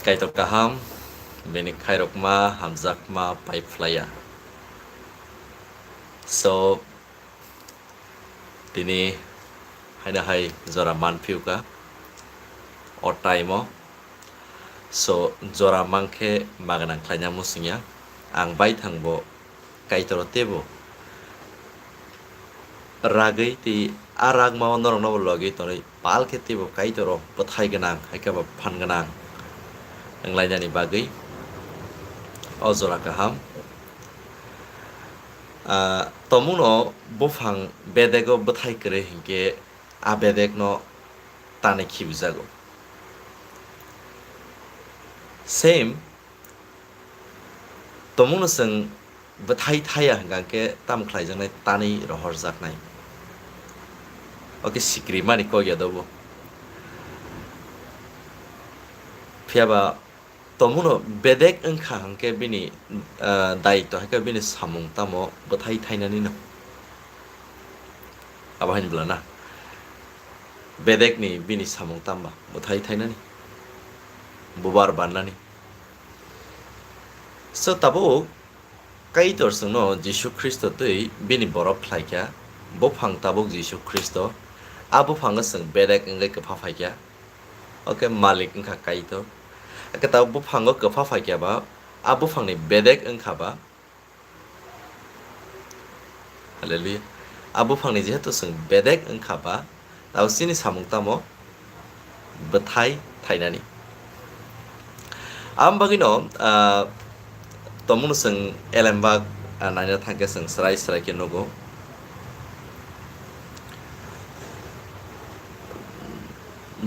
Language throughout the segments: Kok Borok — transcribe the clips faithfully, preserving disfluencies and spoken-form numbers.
Kaitor kaham, bini khairokma, hamjakma pai phlaiya. So, tini haino hai jora man phiuka o time o. So, jora mankhe maganang khlaina musingya. Ang baithang bo Kaitor teibo ragwi tei a ragmao norokno bo logwi tonwi pal khe teibo Kaitor o bwthai gwnang, hai khe bo phan gwnang wnglainani bagwi o jora kaham. Ah, tomungno buphang bedego bwthai kwrwi hinkhe a bedekno tanwi khibijago. Same, tomungno chwng bwthai thaya hwnkha khe tam khlaijaknai, tanwi rohorjaknai. Oke, sikri mani kok ya dobo. Phiyaba tomungno bedek wngkha hwnkhe bini, ah, daitwa hai khe bini samung tamo bwthai thainani no. Abo haini bwla na. Bedekni bini samung tamba bwthai thainani. Bubar bannani. So tabuk Kaitor chwngno Jisu Khristo twi bini borok khlaikha, buphang tabuk Jisu Khristo, a buphango chwng bedek wngwi kwpha phaikha. Oke, malik wngkha Kaitor. Oke, tabuk buphango kwpha phaikha ba, a buphangni bedek wngkha ba. Hallelujah. A buphangni jehetu chwng bedek wngkha ba, tabuk chini samung tamo bwthai thainani. Am bagwino, ah, tomungno chwng elembak, ah, naina thangkhe chwng srai srai khe nugo.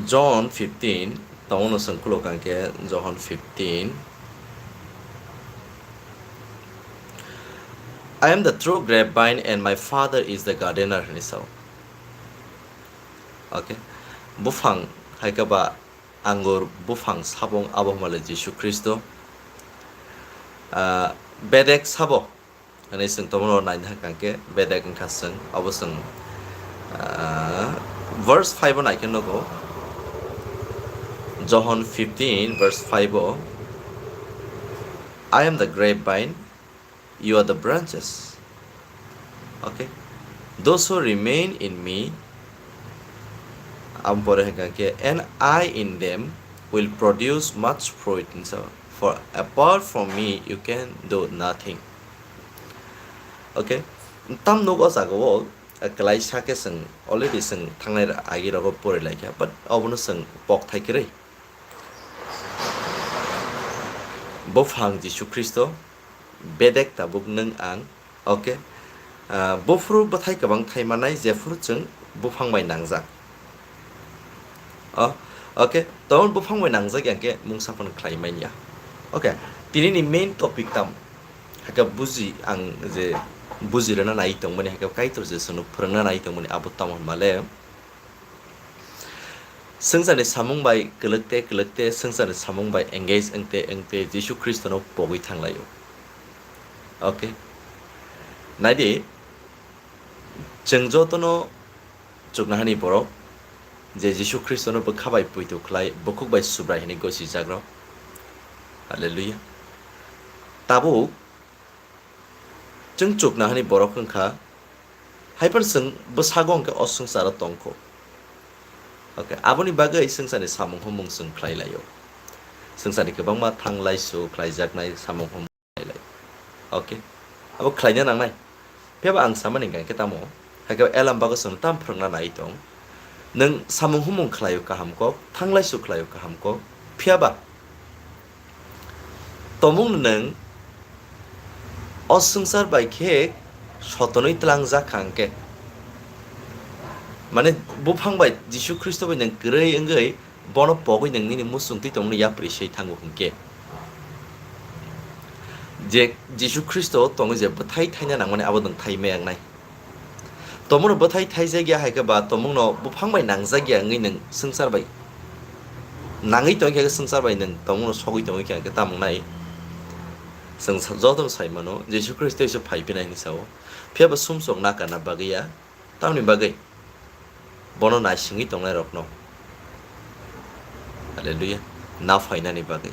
John fifteen, tomungno chwng khuluk kangkhe John fifteen. "I am the true grapevine and my Father is the gardener," hinwi sao. Okay. Buphang hai khe ba angur buphang sabo wng abo hwnba le Jisu Khristo. Ah, bedek sabo hwnwi chwng tomungno naina thang khe bedek wngkha chwng, abo chwng, ah, verse five o nai khe nugo. John fifteen verse five o, "I am the grapevine, you are the branches." Okay. "Those who remain in me," am pore hwnkha khe, "and I in them will produce much fruit," hinwi sao. "For apart from me, you can do nothing." Okay. Tam nuk o jaga o, eh, kwlai sa khe chwng already chwng thangnai agi rogo pori lai kha, but obono chwng pok thai kwrwi. Buphang Jisu Khristo, bedek tabuk nwng ang, okay? Ah, buphuru bwthai kwbang thai manai jephuru chwng buphang bai nangjak. Oh, okay, tong buphang bai nangjak yang khe mungsa phano khlai manya. Okay, tini ni main topic tam? Hakhe buji ang je buji rwna nai tongmani, hakhe Kaitor je chwngno phwrwngna nai tongmani abo tamo hwnmale. Swngcharni samung bai kwlwk te kwlwk te, swngcharni samung bai engage wngte wngte Jisu Khristono pogwi thanglaio. Okay. Naidi, chwng jotono chuknahani borok je Jisu Khristono bwkha bai poito khlai, bukhuk bai Subrai hwnwi gosijakrok. Hallelujah. Tabuk chwng chuknahani borok wngkha, haiphano chwng bwsago hwnkhe o swngcharo tongkho. Okay, aboni bagwi swngcharni samung humung chwng khlai laio. Swngcharni kwbangma thanglaisu khlaijaknai samung humung khlai lai. Okay, abo khlaina nangnai. Phiya ba ang samani hwnkha khe tamo, hakhe elam bago chwng tam phwrwngna nai tong. Nwng samung humung khlaio kaham kok, thanglaisu khlaio kaham kok. Phiya ba tomung nwng o swngchar bai khe sotonwi tlangjak kha hwnkhe, mane buphang bai Jisu Khristo bai nwng kwrwi wngwi bono pogwi nwng nini muchungtwi tongmani yapri sei thango hwnkhe, je Jisu Khristo tongwi je bwthai thaina nangmani abo nwng thai maya wngnai. Tomungno bwthai thaijak ya hai khe ba tomungno buphang bai nangjak ya wngwi nwng swngchar bai nangwi tong khe, swngchar bai nwng tomungno sogwi tongwi khe tamo wngnai? Chwng sa-, jotono sai mano Jisu Khristo se phai phinai hinwi sao. Phiya ba sumsok na kana bagwi ya, tamni bagwi bono naisingwi tongnai rokno, hallelujah, na phainani bagwi.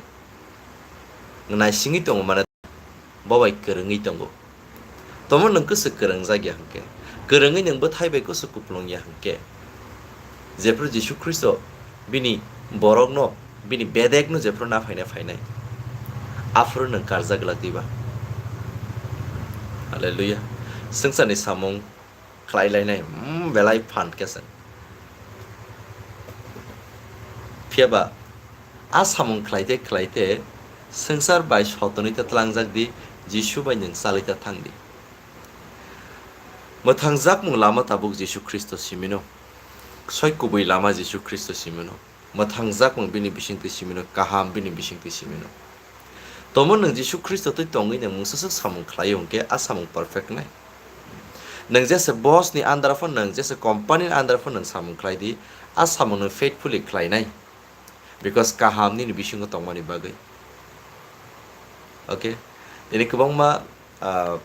naisingwi tongo mane, bo bai kwrwngwi tongo. Tomo nwng kwswk kwrwngjak ya hwnkhe, kwrwngwi nwng bwthai bai kwswk kupulung ya hwnkhe, jephru Jisu Khristo bini borokno, bini bedekno jephru naphaina phainai, aphuru nwng karjak glak diba? Hallelujah. Swngcharni samung khlai lainai, mm, belai phan khe se. Phiya ba, a samung khlaite khlaite swngchar bai sotonwi ta tlangjak di, Jisu bai nwng chalwi ta thang di. Mwthangjakmung lama tabuk Jisu Khristo simino. Soi kubui lama Jisu Khristo simino. Mwthangjakmung bini bisingtwi simino, kaham bini bisingtwi simino. Tomo nwng Jisu Khristo twi tongwi nwng mungsaswk samung khlaio hwnkhe a samung perfect nai. Nwng jesa boss ni under phano, nwng jesa company ni under phano nwng samung khlai di, a samung nwng faithfully khlainai. Because kaham nini bisingo tongmani bagwi. Okay? Tini kwbangma, ah,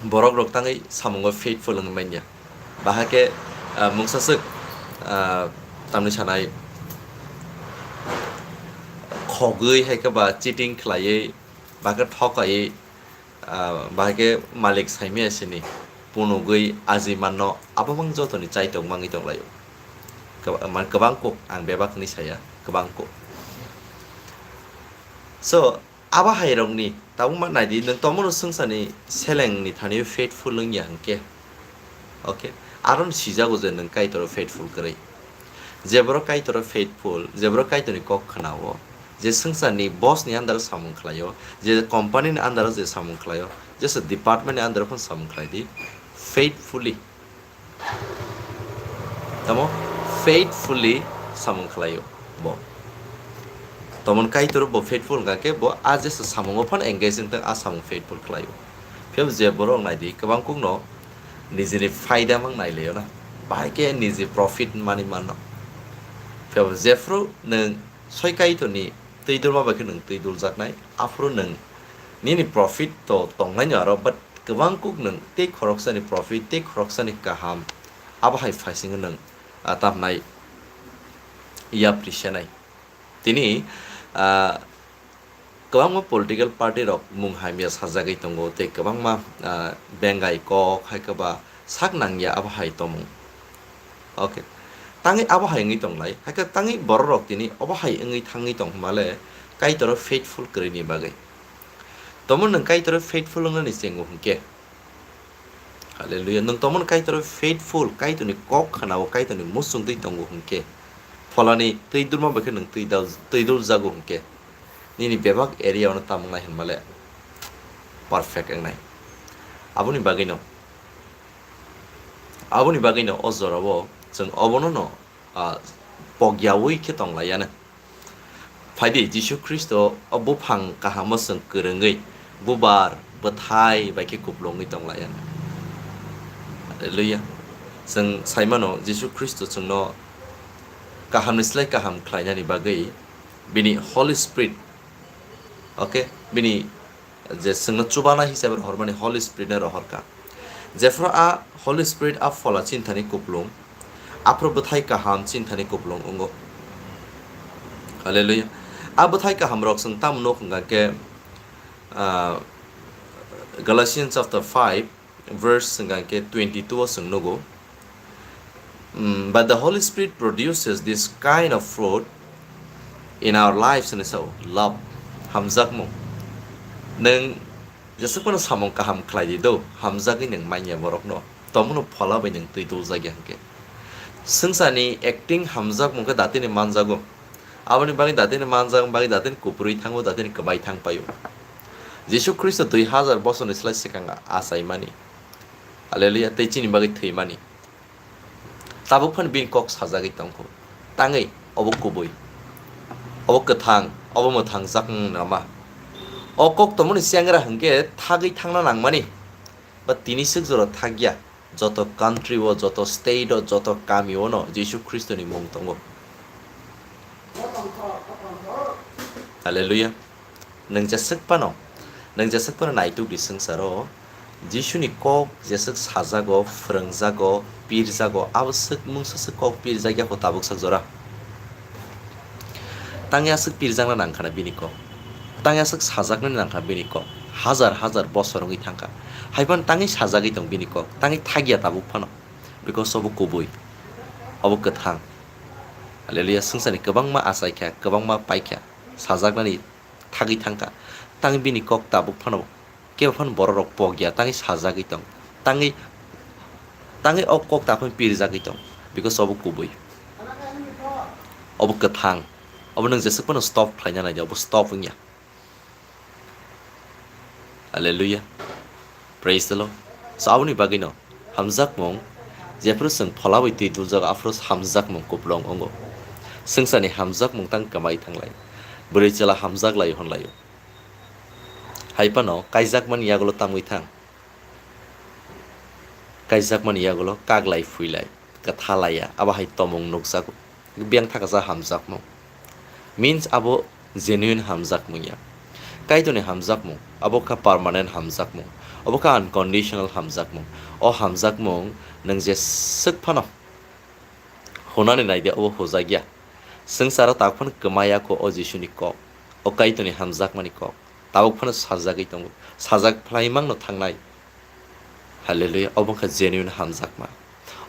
borok rok tangwi samungo faithful wngwi manya. Bahai khe, ah, mungsaswk, ah, tamni sanai khogwi hai khe ba cheating khlaiwi, bahai khe thokaiwi, ah, bahai khe malik saimaya sini punugwi aji manno, abo mang jotoni chaitok mangwi tonglaio. Kwba-, man-, kwbang kuk, ang bebak hwnwi saya, kwbang kuk. So, abo hai rokni tabuk ma naidi, nwng tomono swngcharni selengni thani faithful wngya hwnkhe, okay, aron sijago je nwng Kaitor faithful kwrwi. Je borok Kaitor faithful, je borok Kaitorni kok khwnao, je swngcharni boss ni under samung khlaio, je company ni under je samung khlaio, jesa department ni under phano samung khlai di, faithfully. Tamo faithfully samung khlaio bo. Tomon Kaitor bo faithful hwnkha khe bo a jesa samungo phano engage wngthang, a samung faithful khlaio. Phiya je borok naidi kwbang kukno nijini phaida mang nailaio na, bahai khe niji profit mani mano. Phiya jephru nwng soi Kaitorni twi dulma bai khe nwng twi duljaknai, aphuru nwng nini profit to tongnaino aro, but kwbang kuk nwng tei khoroksani profit, tei khoroksani kaham, abo hai phaisingo nwng, ah, tamnai yapri senai. Tini, ah, kwbangma political party rok mung hamya sajagwi tongo, tei kwbangma, ah, bengai kok hai khe ba sak nangya abo hai tongmung. Okay. Tangwi abo hai wngwi tonglai, hai khe tangwi borok rok tini obo hai wngwi thangwi tong hwnba le Kaitoro faithful kwrwini bagwi. Tomo nwng Kaitoro faithful wngnani chengo hwnkhe, hallelujah, nwng tomo Kaitoro faithful, Kaitorni kok khwnao, Kaitorni muchungtwi tongo hwnkhe, pholani twi dulma bai khe nwng twi dal-, twi duljago hwnkhe, nini bebak area-ono tamung nai hwnba le perfect wngnai. Aboni bagwino, aboni bagwino o jorao chwng obono no, ah, pokyaui khe tonglaiyano. Phaidi, Jisu Khristo o buphang kahamo chwng kwrwngwi bubar, bwthai bai khe kupulungwi tonglaiyano. Hallelujah. Chwng saimano, Jisu Khristo chwngno kahamni slai kaham khlainani bagwi bini Holy Spirit, okay, bini je chwngno chubana hisabe rohormani Holy Spirit no rohorkha. Jephru a Holy Spirit a phola chini thani kupulung, aphuru bwthai kaham chini thani kupulung wngo. Hallelujah. A bwthai kaham rok chwng tamo nuk hwnkha khe, ah, Galatians chapter five, verse hwnkha khe twenty-two o chwng nugo. Mm, "But the Holy Spirit produces this kind of fruit in our lives," hwnwi sao, love, hamjakmung. Nwng jeswk phano samung kaham khlai di do, hamjagwi nwng manya borokno, tomono phola bai nwng twi duljakya hwnkhe. Swngcharni acting hamjakmung khe datini manjago. Aboni bagwi datini manjak, bagwi datini kupurwi thango, datini kwbai thang paio. Jisu Khristo dui hazar bosorni slai swkang achaimani. Hallelujah, tei chini bagwi thwimani. Tabuk phano bini kok sajagwi tongkho. Tangwi obo kubui. Obo kwthang, obo mwthangjakmung nama. O kok tongmani chengra hwnkhe thagwi thangna nangmani. Ba tini swk jora thakya. Joto country o, joto state o, joto kami o no Jisu Khristoni mung tongo. Hallelujah. Nwng jeswk phano, nwng jeswk phano naituk di swngcharo, Jisuni kok jeswk sajago, phwrwngjago, pirjago, abo swk mungsa swk kok pirjakya kho tabuk sak jora. Tangya swk pirjakna nangkhana bini kok. Tangwi aswk sajaknani nangkha bini kok. Hazar hazar bosor wngwi thangkha. Haiphano tangwi sajagwi tong bini kok. Tangwi thakya tabuk phano. Because obo kubui. Obo kwthang. Hallelujah. Swngcharni kwbangma achaikha, kwbangma paikha. Sajaknani thagwi thangkha. Tangwi bini kok tabuk phano kebo phano bororok pokya, tangwi sajagwi tong. Tangwi, tangwi o kok ta phano pirjagwi tong. Because obo kubui. Obo kwthang. Obo nwng jeswk phano stop khlaina naidi, obo stop wngya. Hallelujah. Praise the Lord. So, aboni bagwino hamjakmung, jephru chwng phola bai twi duljak, aphuru hamjakmung kuplung wngo. Swngcharni hamjakmung tang kwmai thanglai. Bwrwi chwla hamjak lai hwnlaio. Hai phano kaijakmani yagulo tamwi thang. Kaijakmani yagulo kaglai phuilai, kwtha laiya, abo hai tomung nukjago. Biyang thakasa hamjakmung. Means abo genuine hamjakmung ya. Kaitorni hamjakmung, abo kha permanent hamjakmung. Abo kha unconditional hamjakmung. O hamjakmung nwng jeswk phano hunani naidi, obo hujakya. Swngcharo tak phano kwmaya kho o Jisuni kok, o Kaitorni hamjakmani kok. Tabuk phano sajagwi tongo. Sajak phlaimangno thangnai. Hallelujah. Obo wngkha genuine hamjakma.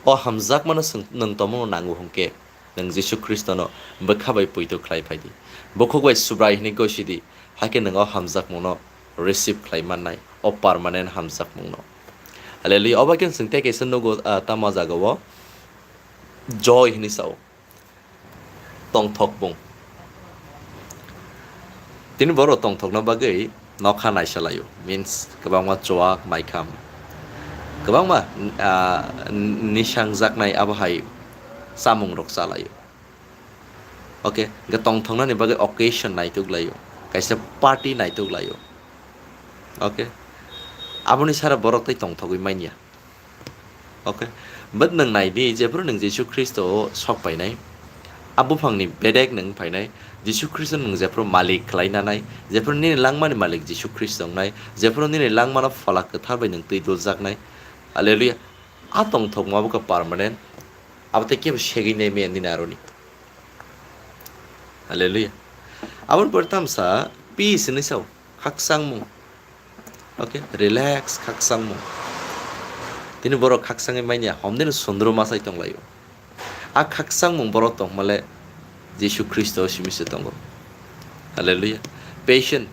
O hamjakmano chwng nwng tongmungno nango hwnkhe, nwng Jisu Khristono bwkha bai poito khlai phai di. Bukhuk bai Subrai hwnwi gosi di. Hakhe nwng o hamjakmungno receive khlai mannai. O permanent hamjakmungno. Hallelujah. Obo khe chwng tei kaisa nugo, ah, tamo jagao joy hwnwi sao. Tongthokmung. Tini borok tongthokna bagwi nokha naisa laio, means kwbangma chuak, maikham, kwbangma, ah, nisangjaknai abo hai chamungrok cha laio. Okay, hwnkhe tongthoknani bagwi occasion naituk laio, kaisa party naituk laio. Okay, aboni sara borok tei tongthogwi manya. Okay. But nwng nai di, jephru nwng Jisu Khristo o sok painai, a buphangni bedek nwng phainai, Jisu Khristo nwng jephru malik khlai nanai, jephru nini langmani malik Jisu Khristo wngnai, jephru nini langmano Phola Kwthar bai nwng twi duljaknai. Hallelujah. A tongthokma abo khe permanent. Abo tei kebo segwi nai maya nini aroni. Hallelujah. Aboni pore tamsa peace hinwi sao, khakchangmung. Okay, relax, khakchangmung. Tini borok khakchangwi manya, homdeno sundro masai tonglaio. A khakchangmung borok tongmale Jisu Khristo simi se tongo. Hallelujah. Patient,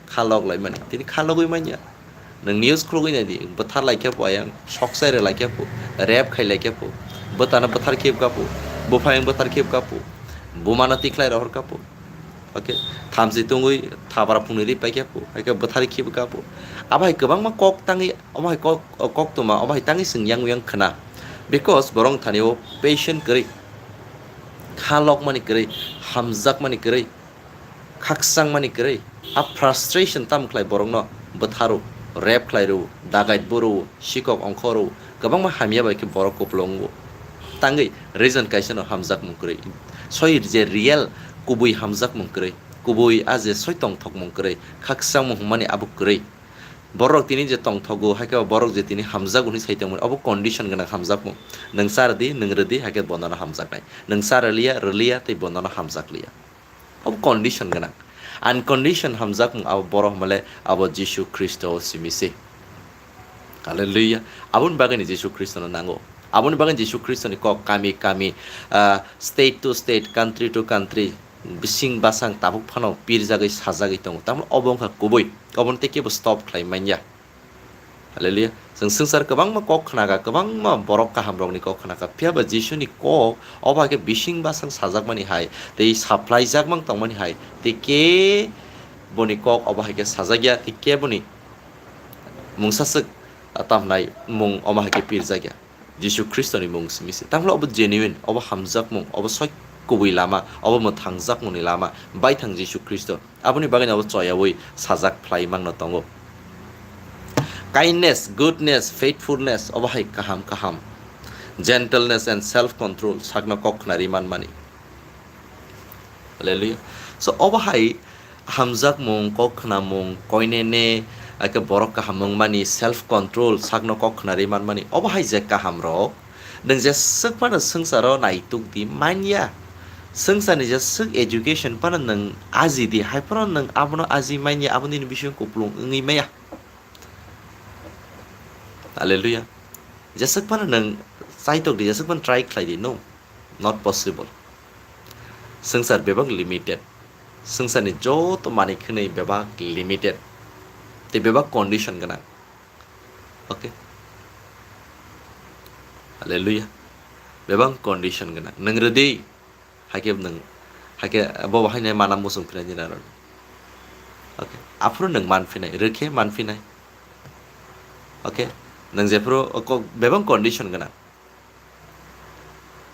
kha lok laimani. Tini kha logwi manya. Nwng news khulugwi naidi, bwthar laikha pho ayang, sok chai rw laikha pho, rape khai laikha pho, bwtano bwthar khibkha pho, buphayang bwthar khibkha pho, bumano tikhlai rohorkha pho. Okay, thamchi tungwi thabra phungnwi ri paikha pho, hai khe bwthar khibkha pho. Abo hai kwbangma kok tangwi, omo hai kok, koktwma, omo hai tangwi chwng yang yang khna. Because borok thani o patient kwrwi, kha lokmani kwrwi, hamjakmani kwrwi, khakchangmani kwrwi, a frustration tamo khlai borokno bwtharo, rape khlai rw, dagait bo rw, sikok ongkho rw, kwbangma hamya bai khe borok kupulung wngo. Tangwi reason kaisano hamjakmung kwrwi. Soi je real kubui hamjakmung kwrwi, kubui a je soi tongthokmung kwrwi, khakchangmung hwnmani abo kwrwi. Borok tini je tongthogo, hai khe borok je tini hamjago hwnwi sai tongmani, abo condition gwnang hamjakmung. Nwng cha rwdi, nwng rwdi, hai khe bonono hamjaknai. Nwng cha rwliya, rwliya, tei bonono hamjakliya. Abo condition gwnang. Uncondition hamjakmung abo borok hwnmale abo Jisu Khristo o simi se. Hallelujah. Aboni bagwino Jisu Khristono nango. Aboni bagwino Jisu Khristoni kok kami kami, ah, state to state, country to country, bising basang tabuk phano pirjagwi sajagwi tongo. Tamoni obo wngkha kubui. Obono tei kebo stop khlai manya. Hallelujah. Chwng swngchar kwbangma kok khnakha, kwbangma borok kahamrokni kok khnakha. Phiya ba Jisuni kok, obo hai khe bising basang sajakmani hai, tei saplaijakmang tongmani hai, tei khe boni kok obo hai khe sajakya, tei khe boni mungsa swk, ah, tamnai mung omo hai khe pirjakya. Jisu Khristoni mung simi se. Tamokhe obo genuine, obo hamjakmung, obo soi kubui lama, obo mwthangjakmungni lama, baithang Jisu Khristo. Aboni bagwino abo choyaui sajak phlai mangno tongo. Kindness, goodness, faithfulness, obo hai kaham kaham. Gentleness and self control, sakno kok khnari manmani. Hallelujah. So, obo hai hamjakmung, kok khnamung, koinene, ake borok kaham wngmani, self control, sakno kok khnari manmani, obo hai je kaham rok, nwng jeswk phano swngcharo naituk di manya. Swngcharni jeswk education phano nwng aji di, hai phano nwng abono aji manya, abo nini bising kuplung wngwi maya. Hallelujah. Jeswk phano nwng chaitok di, jeswk phano try khlai di, no, not possible. Swngchar bebak limited. Swngcharni joto manwi khwnwi bebak limited. Tei bebak condition gwnang. Okay. Hallelujah. Bebak condition gwnang. Nwng rwdi, haikhe nwng, haikhe bo haino mana muchung phinai nini aro. Okay. Aphuru nwng man phinai, rwkhe man phinai. Okay. Nwng jephuru, o kok, bebak condition gwnang.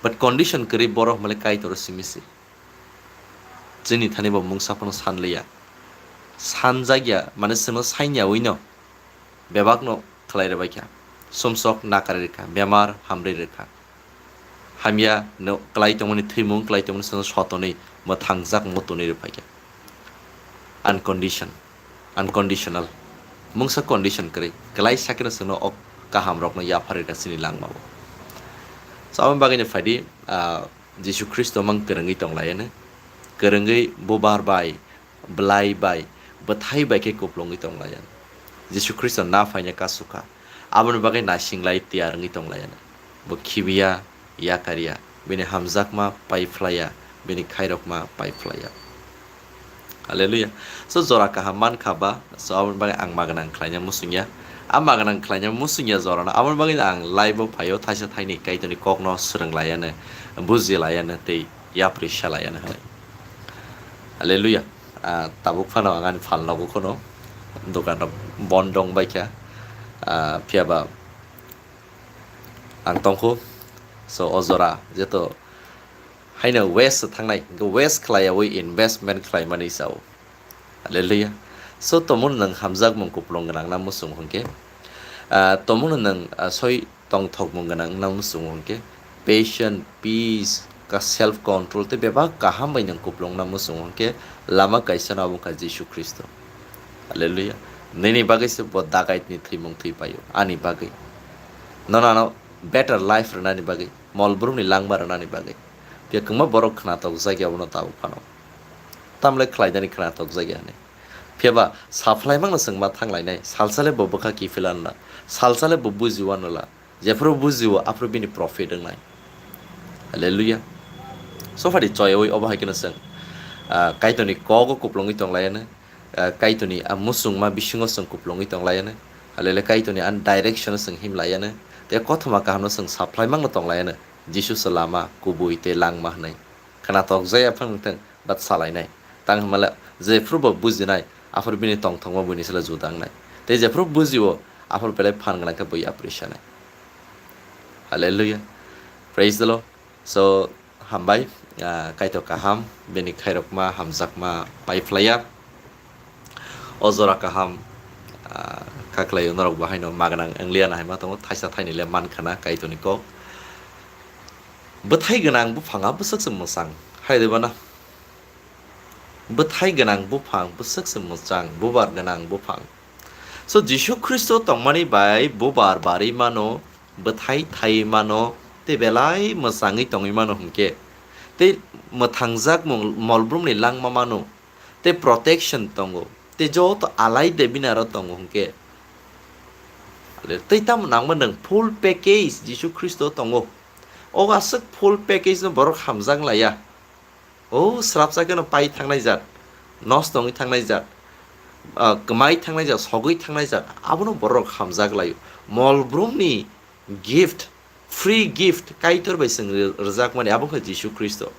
But condition kwrwi borok hwnmale Kaitor simi se. Chini thani bo mungsa phano sanliya. Sanjakya, mane chwngno sainya ui no. Bebakno khlai rwbaikha. Sumsok nakarwi rwkha. Bemar hamrwi rwkha. Hamya no kwlai tongmani, thwimung kwlai tongmani chwngno sotonwi mwthangjak mutunwi rwphaikha. Uncondition, unconditional. Mungsa condition kwrwi. Kwlai sakeno chwngno o kahamrokno yapharwi rwkha chini langmao. So, aboni bagwino phaidi, ah, Jisu Khristo mang kwrwngwi tonglaiyano. Kwrwngwi bubar bai, bwlai bai, bwthai bai khe kuplungwi tonglaiyano. Jisu Khristo na phaina kasukha. Aboni bagwi nasinglai tiyar wngwi tonglaiyano. Bo khibiya, yakarya, bini hamjakma paiphlaiya, bini khairokma paiphlaiya. Hallelujah. So, jora kaham mankha ba, so, aboni bagwi ang magwnang khlaina muchungya. A magwnang khlaina muchungya jorano, aboni bagwi ang live-o phaio, thaisa thaini Kaitorni kokno swrwnglaiyano, bujilaiyano tei yapri salaiyano hwnwi. Hallelujah. Ah, tabuk phano ang ani phalnogo khono, dokan rok bon dong baikha. Ah, phiyaba ang tongkhu. So, o jora jeto haino waste thangnai, hwnkhe waste khlaiyawi investment khlaimani sao. Hallelujah. So, tomungno nwng hamjakmung kuplung gwnangna muchung hwnkhe, ah, tomungno nwng, ah, soi tongthokmung gwnangna muchung hwnkhe, patient, peace, ka self control tei bebak kaham bai nwng kuplungna muchung hwnkhe, lama kaisano abo wngkha Jisu Khristo. Hallelujah. Nini bagwi se bo dakaitni thwimung thwi paio, ani bagwi. Nono ano better life rwnani bagwi, mol brumni langma rwnani bagwi. Phiya kwbangma borok khwnatok jakya abono tabuk phano. Tamle khlainani khwnatok jakya hwnwi. Phiyaba saphlai mangno chwng ma thanglainai, salsale bo bwkha kiphil anla, salsale bo buji wanla, jephru buji-o aphru bini profit wngnai. Hallelujah. Sophadi choyawi obo hai kheno chwng, ah, Kaitorni kogo kuplungwi tonglaiyano, ah, Kaitorni a muchungma bisingo chwng kuplungwi tonglaiyano. Hallelujah. Kaitorni a direction-o chwng himlaiyano. Tei kothoma kahamno chwng saphlai mangno tonglaiyano. Jisu se lama, kubui tei langma hwnwi. Khwnatok jaya phang thung, but salainai. Tang hwnmale jephru bo bujinai, aphuru bini tongthokma buini sle juda wngnai. Tei jephru buji-o, aphuru belai phan gwnang khe bui yapri sanai. Hallelujah. Praise the Lord. So, hambai, ah, Kaitor kaham, bini khairokma, hamjakma, paiphlaiya. O jora kaham, ah, kha khlaio norok bo haino magwnang wngliya na hai ma tongo, thaisa thaini le man khana Kaitorni kok. Bwthai gwnang buphang a bwswk se mwchang, hai de bana? Bwthai gwnang buphang bwswk se mwchang, bubar gwnang buphang. So, Jisu Khristo tongmani bai bubar barwi mano, bwthai thaiwi mano, tei belai mwchangwi tongwi mano hwnkhe, tei mwthangjak mol-, molbrumni langma mano, tei protection tongo, tei joto alai de bini aro tongo hwnkhe, tei tamo nangma nwng full package Jisu Khristo tongo. O aswk full package no borok hamjak laiya. O srapsa kheno pai thangnai jat, nosto wngwi thangnai jat, ah, kwmai thangnai jat, sogwi thangnai jat, abono borok hamjak laio. Molbrumni gift, free gift, Kaitor bai chwng ri-, rwjakmani, abo wngkha Jisu Khristo.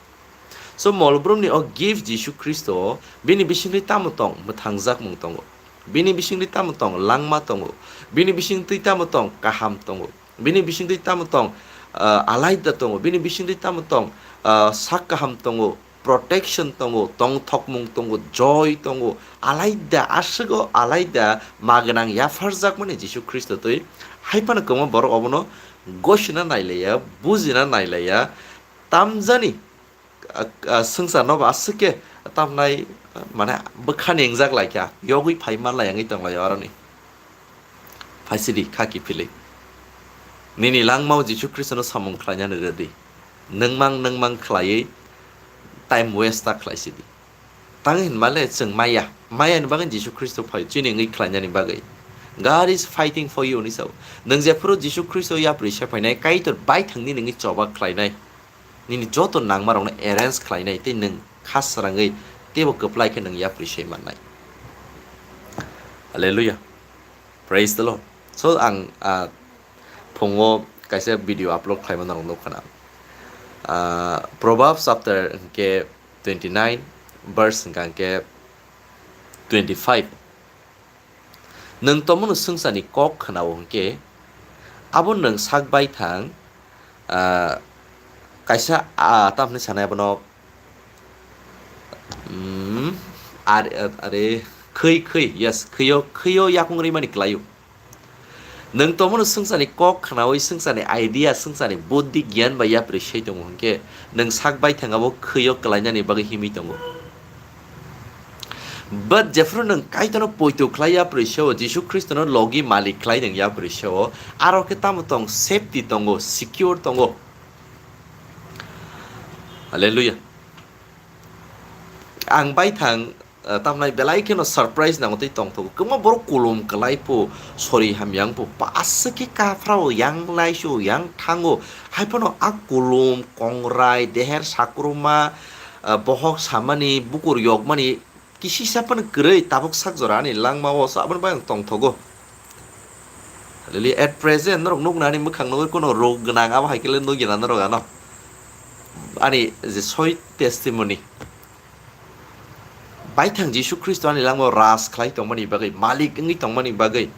So, molbrumni o gift Jisu Khristo, bini bisingtwi tamo tong? Mwthangjakmung tongo. Bini bisingtwi tamo tong? Langma tongo. Bini bisingtwi tamo tong? Kaham tongo. Bini bisingtwi tamo tong? Ah, alaida tongo. Bini bisingtwi tamo tong? Ah, sak kaham tongo, protection tongo, tongthokmung tongo, joy tongo, alaida aswk o alaida magwnang yapharjakmani Jisu Khristo twi. Hai phano kwbangma borok obono gosina nailaiya, bujina nailaiya, tamjani, ah, ah, swngcharno bo aswk khe tamnai, ah, mane bwkhani wngjak laikha, yogwi phai manlai wngwi tonglaio aroni. Phaisidi kha kiphilwi. Nini langmao Jisu Khristono samung khlainani rwdi. Nwngmang nwngmang khlaiwi time waste ta khlai sidi. Tang hinmale chwng maya, maya ni bagwi Jisu Khristo phai chini wngwi khlainani bagwi. God is fighting for you ni sao. Nwng jephuru Jisu Khristo yapri se phainai, Kaitor bai thangni nini choba khlainai. Nini joto nangma rokno arrange khlainai tei nwng kha srangwi teibo kwplai khe nwng yapri se mannai. Hallelujah. Praise the Lord. So ang, ah, phungo kaisa video upload khlaima norok nukha na. Ah, Proverbs chapter hwnkhe twenty nine, verse hwnkha hwnkhe twenty five. Nwng tomono swngcharni kok khwnao hwnkhe, abo nwng sak bai thang, ah, kaisa, ah, tamni sanai abono, mm, are, are, khwi, khwi, yes, khwiyo, khwiyo yakung rimani kwlaio. Nwng tomono swngcharni kok khwnawi, swngcharni idea, swngcharni buddhi, giyan bai yapri sei tongo hwnkhe, nwng sak bai thang abo khwiyo kwlainani bagwi himwi tongo. But jephru nwng Kaitorno poito khlai yapri seo, Jisu Khristono logi malik khlai nwng yapri seo, aro khe tamo tong safety tongo, secure tongo. Hallelujah. Ang bai thang, eh, tamnai belai kheno surprise nango tei tongthogo. Kwbangma borok kulum kwlai pho, sori hamya wng pho, aswk khe kaphrao, yang laisu, yang thango. Hai phano a kulum, kongrai, deher sakruma, eh, bohok samani, bukur yokmani, kisisa phano kwrwi tabuk sak jora ani langmao, so aboni bai ang tongthogo. Hallelujah. At present norok nukna ani mwkhang nugwi kono rog gwnang, abo hai khe le nukya na norok ano. Ani je soi testimony. Baithang Jisu Khristo ani langmao ras khlai tongmani bagwi, malik wngwi tongmani bagwi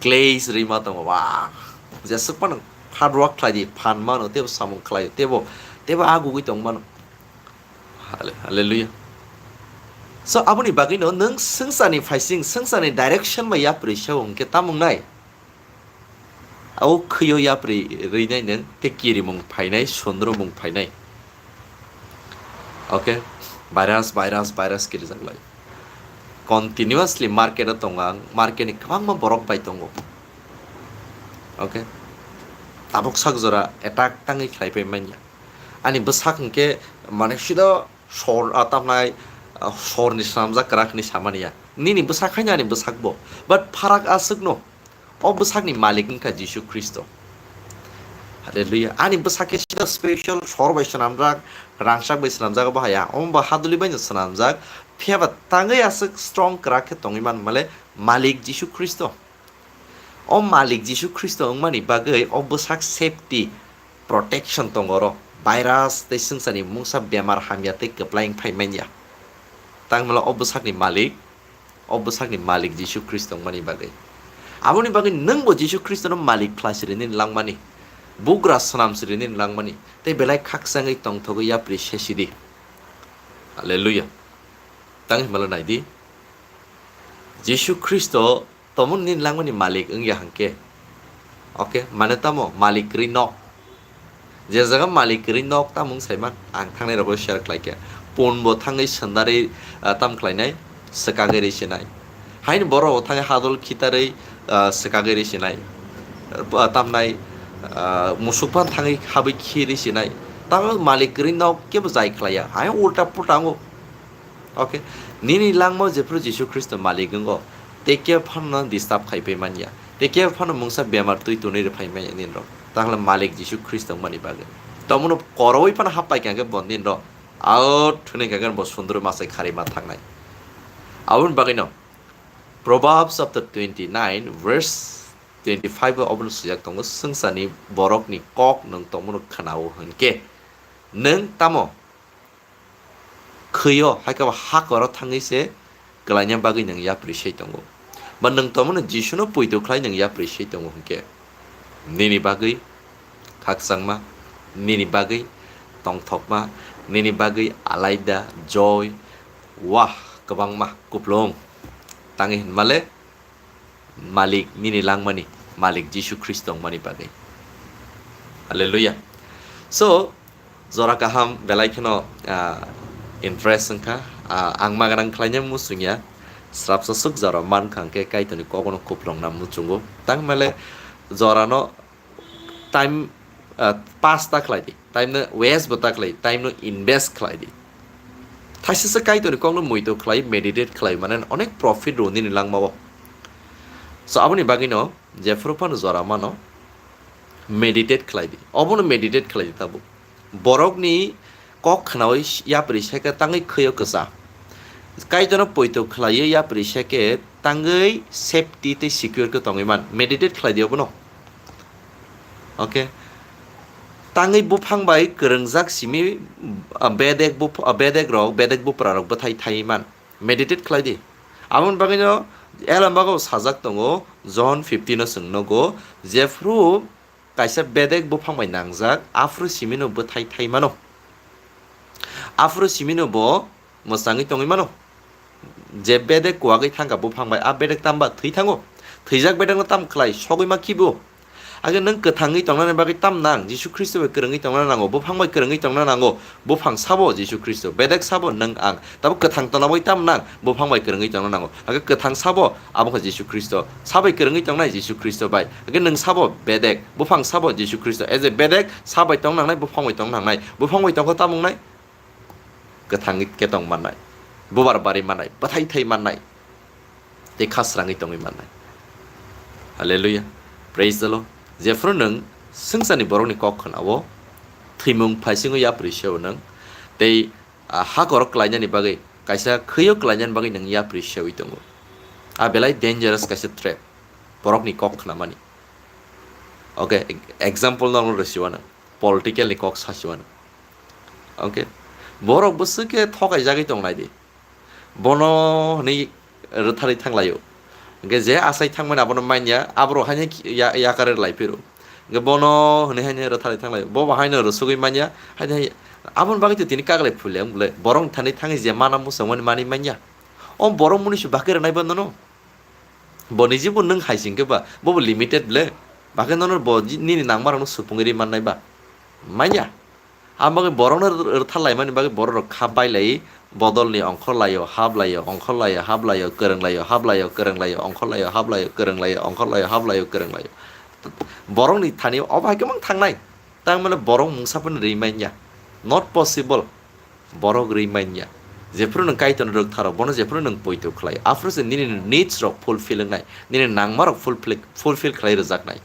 glaze rwima tongo. Wah, jeswk phano hard work khlai di, phan mano, teibo samung khlai, teibo, teibo agugwi tong mano. Halle-, hallelujah. So, aboni bagwino nwng swngcharni phaising, swngcharni direction bai yapri se hwnkhe tamo wngnai? Abo khwiyo yapri rwinai nwng, tei kirimung phainai, sundrumung phainai. Okay? Virus, virus, virus kirijaklai. Continuously market-o tongo ang, market-ni kwbangma borok bai tongo. Okay? Tabuk sak jora attack tangwi khlai pai manya. Ani bwsak hwnkhe, mane, sida sor, ah, tamnai, ah, sorni swnamjak kwrak hwnwi samani ya. Nini bwsak haino ani bwsakbo. But pharak aswkno, o bwsakni malik wngkha Jisu Khristo. Hallelujah. Ani bwsak khe sida special sor bai swnamjak, rangchak bai swnamjak, obo haya. Omo bo haduli baino swnamjak. Phiya ba tangwi aswk strong kwrak khe tongwi man male malik Jisu Khristo. O malik Jisu Khristo wngmani bagwi o bwsak safety, protection tongo oro. Virus tei swngcharni mungsa bemar hamya tei kwplai wng phai manya. Tangmala o bwsakni malik, o bwsakni malik Jisu Khristo wngmani bagwi. Aboni bagwi nwngbo Jisu Khristono malik khlai siri nini langmani, bugra swnam siri nini langmani, tei belai khakchangwi tongthogwi yapri sesidi. Hallelujah. Tang himala naidi. Jisu Khristo tomon nini langmani malik wngya hwnkhe. Okay, mane tamo malik kwrwi nok. Je jaga malik kwrwi nok tamo wng saiman, ang thangnai rogo share khlai khe. Pun bo thangwi sandarwi, ah, tam khlainai, swkagwi rwi sinai. Haini borok bo thangwi hadol khitarwi, ah, swkagwi rwi sinai. Ah, tamnai, ah, musuk phan thangwi habwi khi rwi sinai. Tamo malik kwrwi nok kebo jai khlaiya. Hai ulta pulta wngo. Okay, nini langmao jephru Jisu Khristo malik wngo, tei kebo phano disturb khai pai manya, tei kebo phano mungsa bemar twi twnwi rw phai manya nini rok. Takhla malik Jisu Khristo wngmani bagwi. Tomono korowi phano hap pai kha khe bo nini rok out hwnwi kha khe bo sundru masai kharwi ma thangnai. Aboni bagwino Proverbs chapter twenty nine verse twenty five o obono swijak tongo, swngcharni borokni kok nwng tomono khwnao hwnkhe nwng tamo khwio, hai khe bo hakoro thangwi se kwlaina bagwi nwng yapri se tongo. Ba nwng tomono Jisuno poito khlai nwng yapri se tongo hwnkhe, nini bagwi khakchangma, nini bagwi tongthokma, nini bagwi alaida, joy, wah, kwbangma kuplung. Tangwi hinmale, Malik nini langmani, Malik Jisu Khristo wngmani bagwi. Hallelujah. So, jora kaham belai kheno, ah, interest wngkha. Ah, ang magrang khlaina muchungya. Srapsa swk jora mankha hwnkhe Kaitorni kogono kuplungna muchungo. Tangmale jorano time, ah, pass ta khlai di. Time no waste bo ta khlai, time no invest khlai di. Thaisa se Kaitorni kokno muitu khlai, meditate khlai mane onek profit rw nini langmao. So aboni bagwino jephuru phano jora mano, meditate khlai di. Obono meditate khlai di tabuk. Borokni kok khnaui yapri seke tangwi khwio kwsa. Kaitorno poito khlaiwi yapri seke tangwi safety tei secure khe tongwi man. Meditate khlai di obono. Okay. Tangwi buphang bai kwrwngjak simi, ah, bedek buph-, ah, bedek rok, bedek bupra rok bwthai thai man. Meditate khlai di. Aboni bagwino Elambagao sajak tongo, John fifteen o chwng nogo, jephru kaisa bedek buphang bai nangjak, aphuru simino bwthai thai mano. Aphuru simino bo mwchangwi tongwi mano. Je bedek kuwagwi thangkha buphang bai, a bedek tamba thwi thango. Thwijak bedekno tam khlai, sogwi ma khibo. Age nwng kwthangwi tongnani bagwi tam nang, Jisu Khristo bai kwrwngwi tongna nango, buphang bai kwrwngwi tongna nango, buphang sabo Jisu Khristo, bedek sabo nwng ang, tabo kwthang tongna bagwi tam nang, buphang bai kwrwngwi tongna nango, age kwthang sabo abo khe Jisu Khristo, sabai kwrwngwi tongnai Jisu Khristo bai, age nwng sabo bedek, buphang sabo Jisu Khristo, as a bedek, sabai tong nangnai, buphang bai tong nangnai, buphang bai tongkha tamung nai, kwthangwi ketong mannai, bubar bari mannai, bwthai thai mannai, tei khasrangwi tongwi mannai. Hallelujah. Praise the Lord. Jephru nwng swngcharni borokni kok khwnao, thwimung phaisingo yapri seo nwng, tei, ah, hakoro klainani bagwi, kaisa khwio klainani bagwi nwng yapri sewi tongo. A belai dangerous kaisa trap, borokni kok khnamani. Okay, e-, example no rwsiwano, political ni kok sasiwano. Okay, borok bwswk khe thokaijagwi tongnai di. Bono hwnwi rwtharwi thanglaio. Hwnkhe je asai thangmani abono manya, aborok haino ya-, yakare lai phiro. Hwnkhe bono hwnwi haino rwtharwi thanglaio. Bo bo haino rwsugwi manya, haino hai-, aboni bagwi to tini kaglai phulya wng bwle. Borokni thani thangwi je mana muchungmani manwi manya. O borok munisu bakhe rwnai ba nono. Bo niji bo nwng hai singkhe ba, bo bo limited le. Bakhe nono bo ji-, nini nangmarokno supungwi ri mannai ba. Manya. Aboni bagwi borokno rw-, rwtharlaimani bagwi borok rok kha bailai, bodolni ongkhorlaio, hablaio, ongkhorlaio, hablaio, kwrwnglaio, hablaio, kwrwnglaio, ongkhorlaio, hablaio, kwrwnglaio, ongkhorlaio, hablaio, kwrwnglaio. Borokni thani obo hai khe mang thangnai. Tangmani borok mungsa phano ri manya. Not possible. Borok ri manya. Jephru nwng Kaitorno rwktharo, bono jephru nwng poito khlai. Aphuru se nini needs rok fulfill wngnai, nini nangmarok fulfill, fulfill khlai rwjaknai.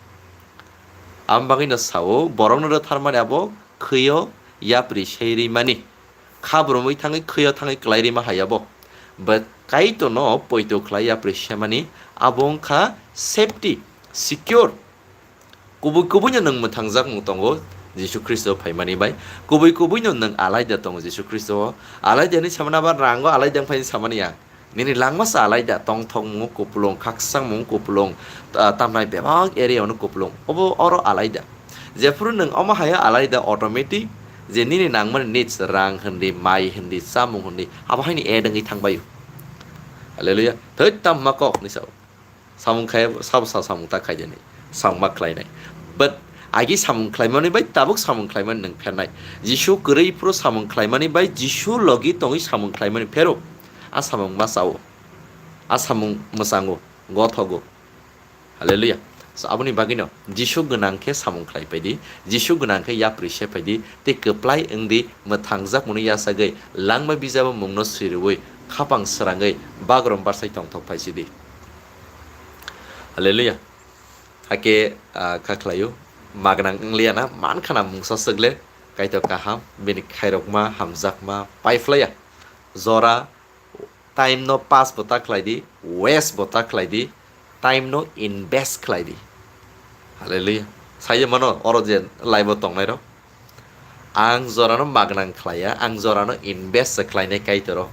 Aboni bagwino sao, borokno rwtharmani abo khwio yapri sei rimani. Kha brumwi thangwi khwio thangwi klai rima hai abo. But Kaitorno poito khlai yapri semani abo wngkha safety, secure. Kubui kubuino nwng mwthangjakmung tongo Jisu Khristo phaimani bai. Kubui kubuino nwng alaida tongo Jisu Khristo o. Alaida hinwi samani abo rango alaida wngphai hinwi samani ya. Nini langma se alaida, tongthokmung kupulung, khakchangmung kupulung, ah, tamnai bebak area ono kupulung. Obo oro alaida. Jephuru nwng omo hai alaida automatic je nini nangmani needs, rang hindi, mai hindi, chamung hindi, abo haini add wngwi thangbaio. Hallelujah. Thoi tamma kok hinwi sao. Samung khai, sabo sa samung ta khai dini. Samung ma khlainai. But agi samung khlaimani bai tabuk samung khlaimani nwng phernai. Jisu kwrwi phuru samung khlaimani bai Jisu logi tongwi samung khlaimani phero. A samung ma sao. A samung mwchango, gothogo. Hallelujah. So aboni bagwino Jisu gwnang khe samung khlai phaidi, Jisu gwnang khe yapri se phaidi, tei kwplai wngdi, mwthangjakmani yachagwi langma bijabo mungno siriwi khapang srangwi bagrom barsai tongthok phaisidi. Hallelujah. Hakhe, ah, kha khlaio, magnang wngliya na, man khana mungsa swkle, Kaitor kaham, bini khairokma, hamjakma, paiphlaiya. Jora, time no pass bo ta khlai di, waste bo ta khlai di, time no invest khlai di. Hallelujah. Sai mano, oro je live o tongnai rok. Ang jorano magnang khlaiya, ang jorano invest se khlainai Kaitoro.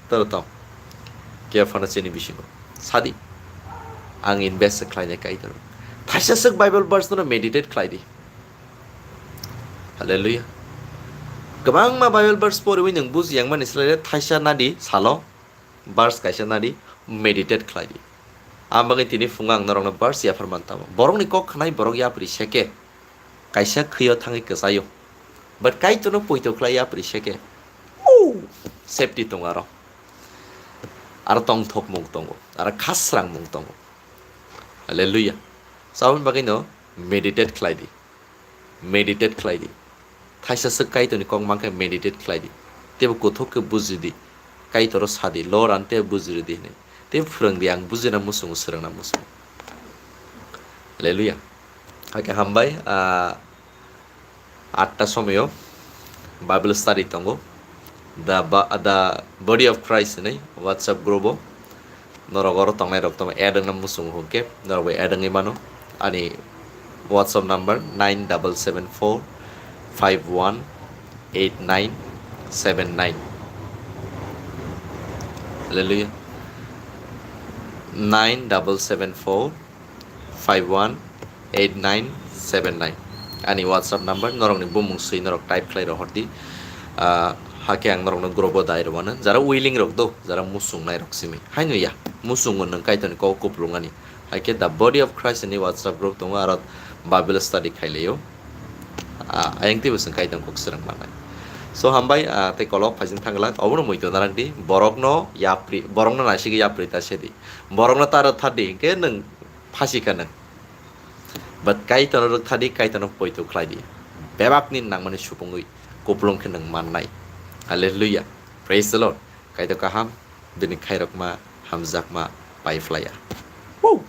Toro tong. Khe phano chini bisingo. Sadi. Ang invest se khlainai Kaitoro. Thaisa swk Bible verse no meditate khlai di. Hallelujah. Kwbangma Bible verse poriwi nwng buji yangmani slai thaisa nadi salo. Verse kaisa nadi, meditate khlai di. Ang bagwi tini phungo ang norokno verse yaphar man tamo. Borokni kok khnai borok yapri seke. Kaisa khwio thangwi kwchaio. But Kaitorno poito khlai yapri seke. Oh, safety tongo aro. Aro tongthokmung tongo. Aro khasrangmung tongo. Hallelujah. So aboni bagwino meditate khlai di. Meditate khlai di. Thaisa swk Kaitorni kok mankhe meditate khlai di. Teibo kuthuk khe buji di. Kaitor o sa di, Lord, ang teibo buji rw di hwnwi. Tei phwrwng di, ang bujina muchungo, swrwngna muchungo. Hallelujah. Hakhe hambai, ah, atta somoyo Bible study tongo. The Ba-, The Body of Christ hwnwi WhatsApp group o. Norok oro tongnai rok tongma add wngna muchungo hwnkhe norok bai add wngwi mano. Ani WhatsApp number nine double seven four five one eight nine seven nine. Hallelujah. Nine double seven four five one eight nine seven nine. Ani WhatsApp number norokni bumung swi norok type khlai rohor di. Ah, hakhe ang norokno group o dai rwmano. Jara willing rok do, jara muchungnai rok simi. Haino ya, muchungo nwng Kaitorni kok kuplungani. Hakhe The Body of Christ ni WhatsApp group tongo, aro Bible study khailaio. Ah, ayang teibo chwng Kaitor kok swrwng mannai. So hambai, ah, tei kolok phaising thangla, obono muitu narang di, borokno yapri, borokno naisigi yapri ta sedi. Borokno ta rwthar di, hinkhe nwng phasi kha nwng. But Kaitorno rwkthar di, Kaitorno poito khlai di. Bebakni nangmani supungwi kuplung khe nwng mannai. Hallelujah. Praise the Lord. Kaitor kaham, bini khairokma, hamjakma, pai phlaiya. Woo!